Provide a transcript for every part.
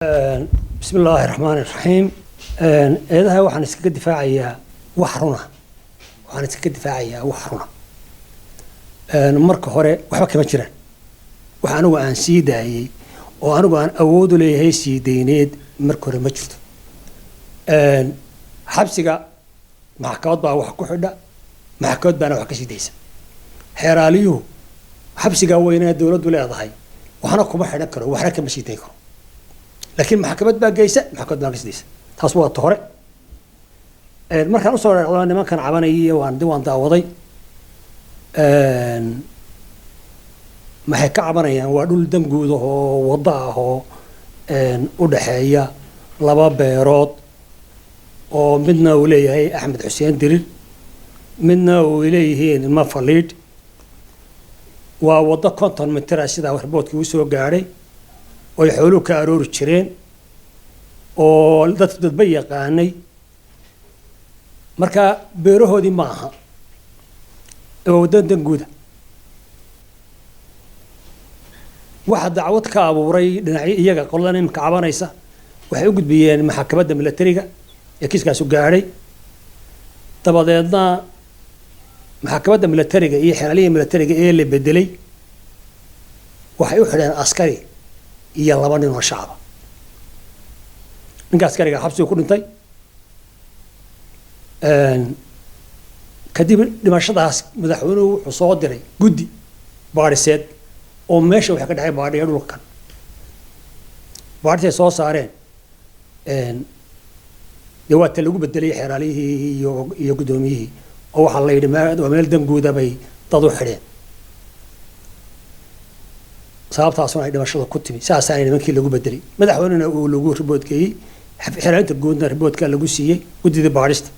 Bismi illaahi raxmaani raxiim. Eedaha waxaan iskaga difaacayaa wax runa, waxaan iskaga difaacayaa wax runa. Marka hore, waxba kama jiraan wax anigu aan sii daayey oo anigu aan awood u leeyahay sii dayneed. Marka hore ma jirto. Xabsiga maxkamad baa wax ku xidha, maxkamad baana wax ka sii daysa. Xeeraaliyuhu xabsigaa weynaa dowladdu leedahay waxna kuma xidhan karo, waxna kama sii dayn karo, laakiin maxkamad baa geysa, maxkamad baa ka sii daysa. Taas waa ta hore. Markaan usoo dhacdo nimankan cabanayay, waan daawaday. Maxay ka cabanayaan? Waa dhul danguud oo waddo ah oo u dhexeeya laba beerood oo midna uu leeyahay Axmed Xuseen Dirir, midna uu leeyihiin ilma Faliidh. Waa waddo 50 mitir ah, sidaa riboodkii usoo gaadhay, oy xooluhu ka aroori jireen oo dad dadba yaqaanay. Marka beerahoodii ma aha, waa waddo danguuda. Waxa dacwad ka abuuray dhinacyo iyaga. Qoladan imika cabanaysa waxay u gudbiyeen maxkamadda milatariga ee kiiskaasu gaadhay. Dabadeedna maxkamadda milatariga iyo xeraalihii milatariga ee la bedelay waxay u xidheen askari iyo laba nin oo shacaba. Ninka askariga xabsigu ku dhintay. Kadib dhimashadaas madaxweynuhu wuxuu soo diray guddi baadhiseed oo meesha waxay ka dhacay baadhiya dhulkan. Baadhisay soo saareen dee waa ta lagu bedelay xeeraalihii iyo guddoomiyihii, oo waxaa la yidhi waa meel danguuda bay dad u xidheen, sababtaasuna ay dhimashada ku timi. Saasaana nimankii lagu bedelay, madaxweynena uu lagu riboodgeeyey, xeeraalinta guudna riboodka lagu siiyey guddidii baadhista.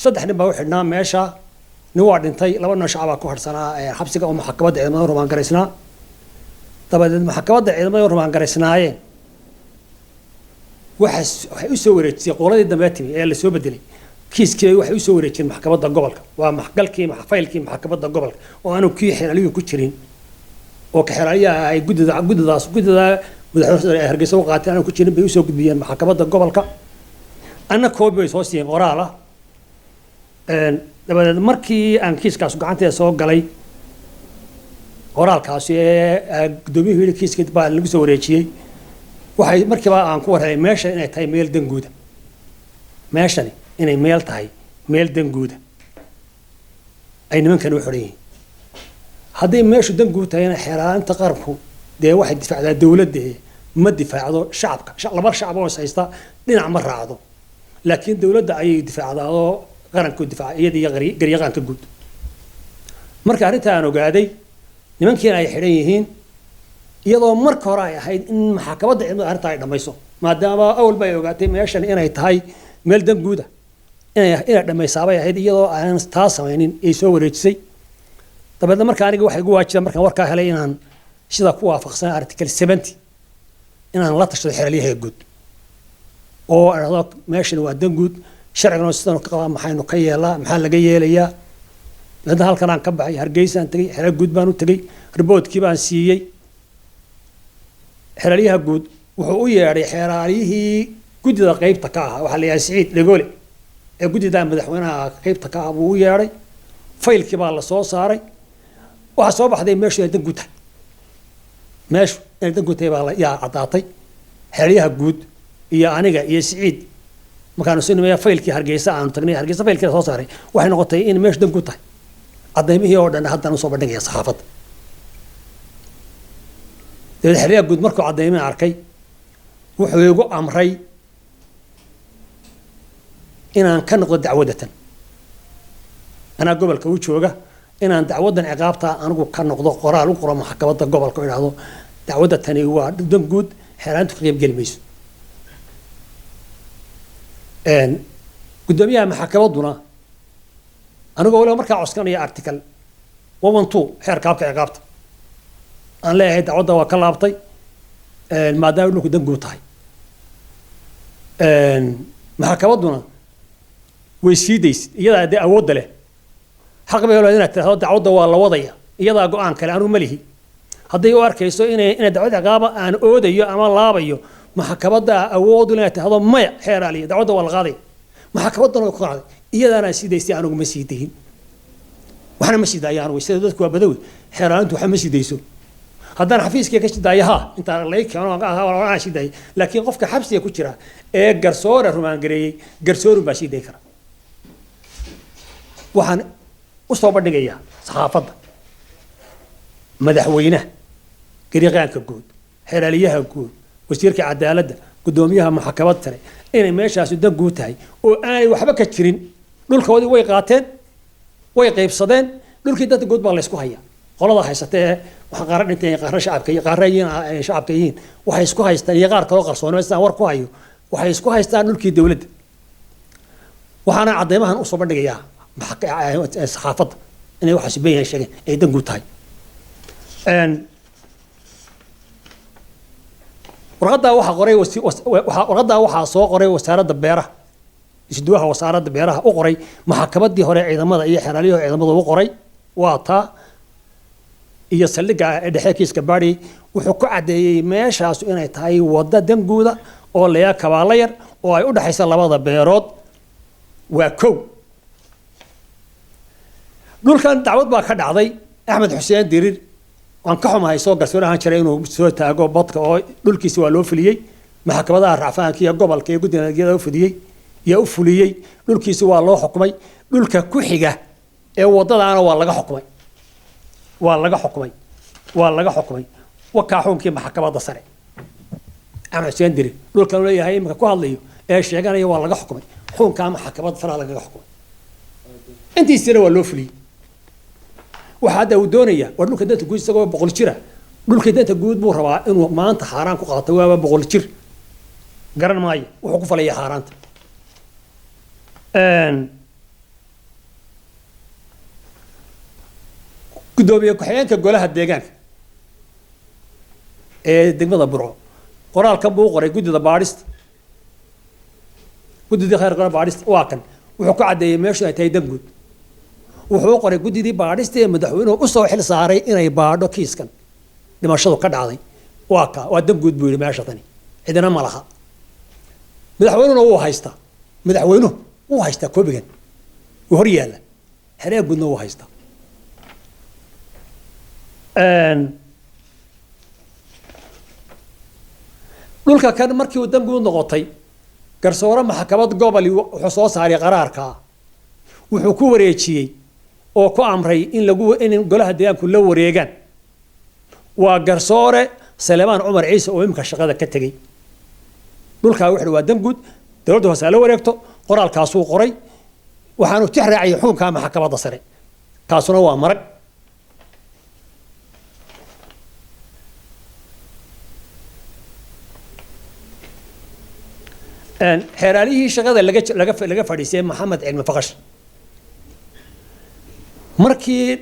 Saddex nin baa u xidhnaa meesha. Nin waa dhintay, laba nin oo shacabaa ku harsanaa xabsiga oo maxkamadda ciidamada rumaan garaysnaa. Dabadeed maxkamadda ciidamada rumaan garaysnaayeen waxay usoo wareejisay qoladii dambe timi ee lasoo bedelay kiiskii. Waxay usoo wareejiyeen maxkamadda gobolka. Waa maxgalkii faylkii maxkamadda gobolka oo aanu kii xeeraaliyuhu ku jirin, oo ka xeeraaliyaha ay guddida guddidaas guddida madaxweyne Hargeysa u qaateen aanu ku jirin bay usoo gudbiyeen maxkamadda gobolka. Anna koobi bay soo siiyeen qoraal ah. Dabadeed markii aan kiiskaas gacanteeda soo galay, qoraalkaasi ee guddoomiyuhu yidhi kiiska baa lagu soo wareejiyey, waxay markiiba aan ku warhelay meesha inay tahay meel danguuda, meeshani inay meel tahay meel danguuda ay nimankan u xidhan yihiin. Hadday meeshu danguud tahayna, xeeraalinta qaranku dee waxay difaacdaa dowladda, ma difaacdo shacabka. Laba shacab oo is haysta dhinac ma raacdo, laakiin dowladda ayay difaacdaa oo qaranku difaaca, iyada iyo garyaqaanka guud. Marka arrinta aan ogaaday nimankiina ay xidhan yihiin, iyadoo marka hore ay ahayd in maxkamadda ciidamada arrinta ay dhammayso, maadaama awalba ay ogaatay meeshan inay tahay meel danguuda, inay dhammaysaabay ahayd, iyadoo aan taa samaynin ay soo wareejisay. Dabeedna marka aniga waxay igu waajiba, markaan warkaa helay, inaan sida ku waafaqsan article 70 inaan la tashado xeraalyaha guud oo idhahdo meeshan waa danguud, sharcigana sidan ka qabaa, maxaynu ka yeelaa, maxaa laga yeelayaa? Dabeedna halkan aan ka baxay, Hargeysaan tegey, xeraal guud baan u tegey, riboodkii baan siiyey. Xeraalyaha guud wuxuu u yeedhay xeeraalyihii guddida qeybta ka ahaa, waxaa la yidhaha Siciid Dhegole, ee guddida madaxweynaha qeybta ka ah buu u yeedhay. Faylkii baa la soo saaray. Waxaa soo baxday meeshu inay danguud tahay, meeshu inay danguud tahay baa yaa caddaatay. Xeraalyaha guud iyo aniga iyo Siciid markaanu soo nimaya faylkii Hargeysa aanu tagnay, Hargeysa faylkii la soo saaray, waxay noqotay in meeshu danguud tahay. Caddaymihii oo dhan haddaan usoo bandhigaya saxaafadda. Dabeed xeryaha guud markuu caddaymihii arkay, wuxuu igu amray inaan ka noqdo dacwadatan anaa gobolka u jooga, inaan dacwaddan ciqaabta anigu ka noqdo, qoraal u qoro maxkamadda gobolka oo idhaahdo dacwadda tani waa dan guud, xeeraantu ka qaybgeli mayso. Guddoomiyaha maxkamadduna, anigoo waliba markaa coskanaya article 112 xeerka habka ciqaabta, aan leeyahay dacwadda waa ka laabtay maadaama dhulku dan guud tahay, maxkamadduna way sii daysid. Iyadaa dee awoodda leh, xaq bay leedahay inaad tirahdo dacwadda waa la wadaya, iyadaa go-aan kale, anigu ma lihi. Hadday u arkayso inay dacwad ciqaaba aan oodayo ama laabayo, maxkamadda awood inay tahdo maya xeeraaliya, dacwadda waa la qaaday. Maxkamaddana way ku qanacday, iyadaana sii daystay, anigu ma sii dayin, waxna ma sii daayo anigu. Sida dadku waa badawi, xeeraalintu waxa ma sii dayso. Haddaan xafiiskii ka sii daayo, ha intaan lay keeno aan sii daayay, laakiin qofka xabsiga ku jira ee garsoore rumaangareeyey, garsoorun baa sii dayi kara. Waxaan u soo bandhigayaa saxaafadda, madaxweynaha, gariiqaanka guud, xeeraaliyaha guud, wasiirka cadaaladda, guddoomiyaha maxkamad sare, inay meeshaasi dan guud tahay oo aanay waxba ka jirin. Dhulkoodii way qaateen, way qaybsadeen, dhulkii dadka guud baa laysku hayaa. Qolada haysata ee waxa qaarra dhinteen, qaarra shacabka iyo qaarra yihiin shacabka yihiin, waxay isku haystaan, iyo qaar kaloo qarsoon sidaan war ku hayo, waxay isku haystaan dhulkii dowladda. Waxaana caddeymahan usoo bandhigayaa saxaafadda inay waxaasi been yahay sheegeen ay dan guud tahay. Warqaddaa waxaa qoray, warqaddaa waxaa soo qoray wasaaradda beeraha, isduwaha wasaaradda beeraha u qoray maxkamaddii hore ciidamada iyo xeraaliyihii ciidamada u qoray. Waa taa iyo saldhigga dhexe kiiska baadhi. Wuxuu ku caddeeyey meeshaasu inay tahay wadda danguuda oo layaa kabaalo yar oo ay u dhexaysa labada beerood. Waa kow. Dhulkan dacwad baa ka dhacday. Axmed Xuseen Dirir, waan ka xumahay, soo garsoor ahaan jiray, inuu soo taago badka oo dhulkiisi waa loo fuliyey. Maxkamadaha racfaanka iyo gobolka iyo guddiga nabadgelyada u fidiyey iyo u fuliyey, dhulkiisi waa loo xukumay. Dhulka ku xiga ee waddadaana waa laga xukumay, waa laga xukumay, waa laga xukumay. Wakaa xukunkii maxkamadda sare. Axmed Xuseen Dirir dhulkan leeyahay iminka ku hadlayo ee sheeganaya waa laga xukumay, xukunkaa maxkamadda sare lagaga xukumay, intiisina waa loo fuliyey. Waxa hadda uu doonayaa waa dhulka danta guud, isagoo 100 jira dhulka danta guud buu rabaa inuu maanta xaaraan ku qaato. Waaba 100 jir, garan maayo wuxuu ku falaya xaaraanta. Guddoomiye ku-xigeenka golaha deegaanka ee degmada Burco qoraalkan buu u qoray guddida baadhista, guddidii khayr qora baadhista. Waa kan, wuxuu ku caddeeyey meeshu ay tahay dan guud. Wuxuu u qoray guddidii baadhista ee madaxweynuhu usoo xil saaray inay baadho kiiskan dhimashadu ka dhacday. Waa ka, waa dan guud buu yidhi, meesha tani cidina ma laha. Madaxweynuhuna wuu haystaa, madaxweynuhu wuu haystaa koobigan, wuu hor yaalla, xeree guudna wuu haystaa. Dhulka kan markii uu dan guud noqotay, garsoore maxkamad goboli wuxuu soo saaray qaraarkaa, wuxuu ku wareejiyey oo ku amray in lagu in golaha deegaanku la wareegaan. Waa garsoore Salemaan Cumar Ciise oo imika shaqada ka tegey. Dhulkaa wuxuu waa dan guud, dowladda hoose ha la wareegto. Qoraalkaasuu qoray, waxaanu tix raaciyay xukunka maxkamadda sare, kaasuna waa marag. Xeeraalihii shaqada laga fadhiisay Maxamed Cilmi Faqash, markii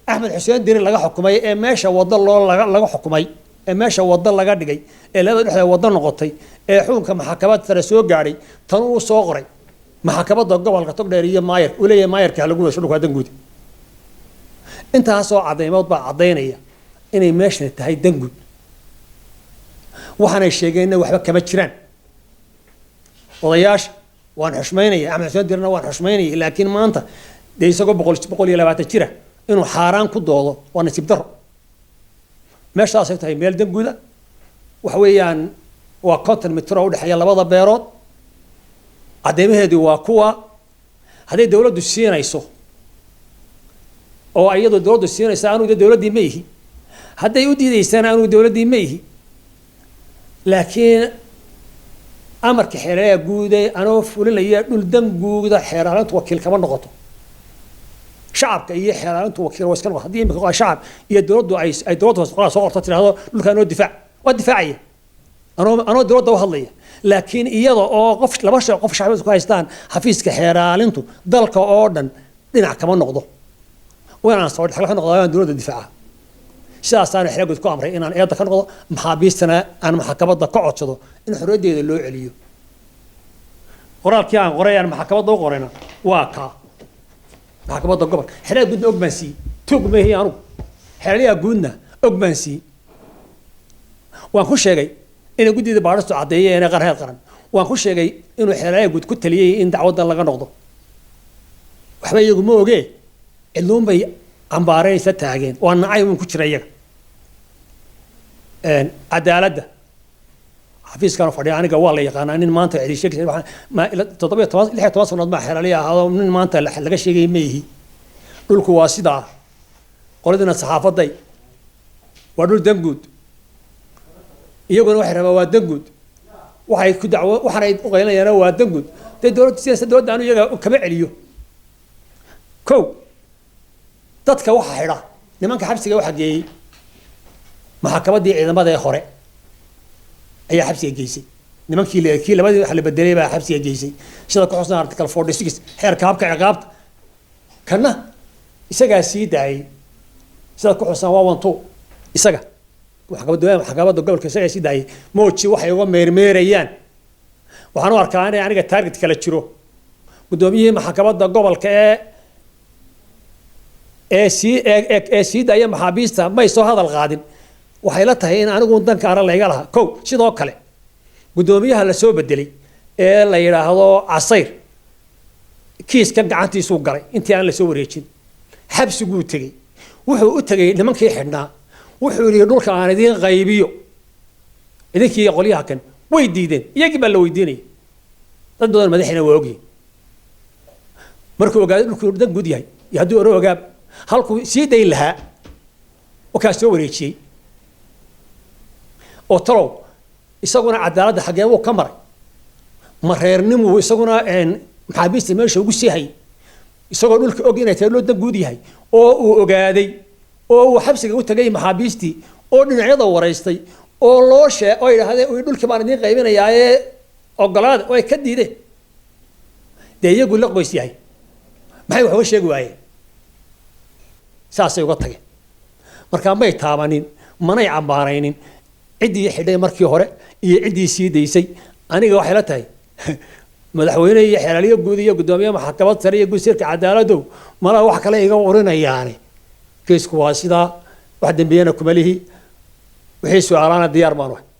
Axmed Xuseen Dirir laga xukumay ee meesha waddo loo laga xukumay ee meesha waddo laga dhigay ee labada dhexdeeda waddo noqotay ee xukunka maxkamad sare soo gaadhay, tan uu soo qoray maxkamadda gobolka Togdheer iyo maayar uu leeyahay maayarka ha lagu wada dhulka dan guud. Intaasoo caddaymood baa caddaynaya inay meeshani tahay dan guud, waxaanay sheegeenna waxba kama jiraan. Odayaasha waan xushmaynaya, Axmed Xuseen Dirna waan xushmaynaya, laakiin maanta dee isagoo 120 jira inuu xaaraan ku doodo waa nasiib daro. Meeshaasay tahay meel dan guuda, waxa weeyaan waa 50 mitir oo udhexeeya labada beerood. Caddeymaheedii waa kuwa. Hadday dowladdu siinayso oo iyadoo dowladdu siinaysa, anugu de dowladdii ma ihi, hadday u diidaysana anugu dowladdii ma ihi, laakiin amarka xeeraya guude anoo fulinaya dhul dan guuda, xeeraalintu wakiil kama noqoto. Shacabka iyo xeeraalintu wakiil waa iska noqoto. Haddii imika shacab iyo dowladdu ay dowladda hoose qoraal soo qorto tidhaahdo dhulkaa noo difaac, waa difaacaya anoo dowladda u hadlaya, laakiin iyada oo qof laba qof shacabka ku haystaan, xafiiska xeeraalintu dalka oo dhan dhinac kama noqdo. Waa inaan soo dhexgal ka noqdo, inaan dowladda difaaca. Sidaasaana xeer guud ku amray inaan eedda ka noqdo, maxaabiistana aan maxkamadda ka codsado in xorriyaddeeda loo celiyo. Qoraalkii aan qoray aan maxkamadda u qorayna waa kaa maxkamadda gobolka. Xeer guudna og baan siiyey, tuug meehi anugu, xeeryaha guudna Og baan siiyey. Waan ku sheegay inay guddida baadhistu caddeeyeen ee qarheed qaran. Waan ku sheegay inuu xeelaya guud ku taliyey in dacwadda laga noqdo. Waxba iyagu ma ogee, cidluun bay cambaaraysa taageen. Waa nacay uun ku jira iyaga. Cadaaladda xafiiskan fadhiya aniga waa la yaqaanaa. Nin maanta cidi sheegaysa, 17, 16 sanood baa xeelaliya ahaado. Nin maanta laga sheegay ma ihi. Dhulku waa sidaa. Qoladina saxaafaday, waa dhul danguud. Iyaguna waxay rabaan waa danguud. Waxay ku dacwo, waxaanay u qaylinayaan waa danguud. Dee dowladda sidaas, dowladda anu iyaga kama celiyo. Kow, dadka waxa xidha, nimanka xabsiga waxa geeyey maxkamaddii ciidamada ee hore ayaa xabsiga geysay. Nimankii kii labadii wax la bedelay baa xabsiga geysay, sida ku xusan article 46 xeerka habka ciqaabta. Kana isagaa sii daayay, sida ku xusan waa 12. Isaga maxkamadda gobolka isagaa sii daayay. Mooji waxay uga meermeerayaan. Waxaan u arkaa inay aniga target kala jiro. Guddoomiyihii maxkamadda gobolka ee sii daaya maxaabiista may soo hadal qaadin. Waxay la tahay in anigu danka ara layga lahaa. Kow, sidoo kale guddoomiyaha la soo bedelay ee la yidhaahdo Casayr kiiskan gacantiisuu galay intii aan la soo wareejin. Xabsiguu tegey, wuxuu u tegey nimankii xidhnaa. Wuxuu yidhi, "Dhulka aan idiin qaybiyo idinkii qolyaha kan." Way diideen. Iyagii baa la weydiinayay. Dad badan madaxina waa ogyihin. Markuu ogaaday dhulkuu dan guud yahay iyo hadduu oro ogaab, halkuu sii dayn lahaa oo kaa soo wareejiyey. Oo talow isaguna cadaaladda xaggee buu ka maray? Ma reernimuu isaguna maxaabiista meesha ugu sii hayay, isagoo dhulka og inay tahay loo dan guud yahay, oo uu ogaaday, oo uu xabsiga u tagay maxaabiistii, oo dhinacyada waraystay, oo loo shee oo yidhaahdeen, "Dhulkii baan idiin qaybinayaa ee ogolaada," oo ay ka diideen? Dee iyagu la qoys yahay, maxay wax uga sheegi waayeen? Saasay uga tageen. Markaa may taabanin, manay cambaaraynin ciddii xidhay markii hore iyo ciddii sii daysay. Aniga waxay la tahay, madaxweyne iyo xeelaliyo guud iyo guddoomiye maxkamad sare iyo wasiirka cadaaladdow, malaa wax kale iga urinayaani. Kiisku waa sidaa. Wax dembiyana kuma lihi. Wixii su-aalaana diyaar baan ahay.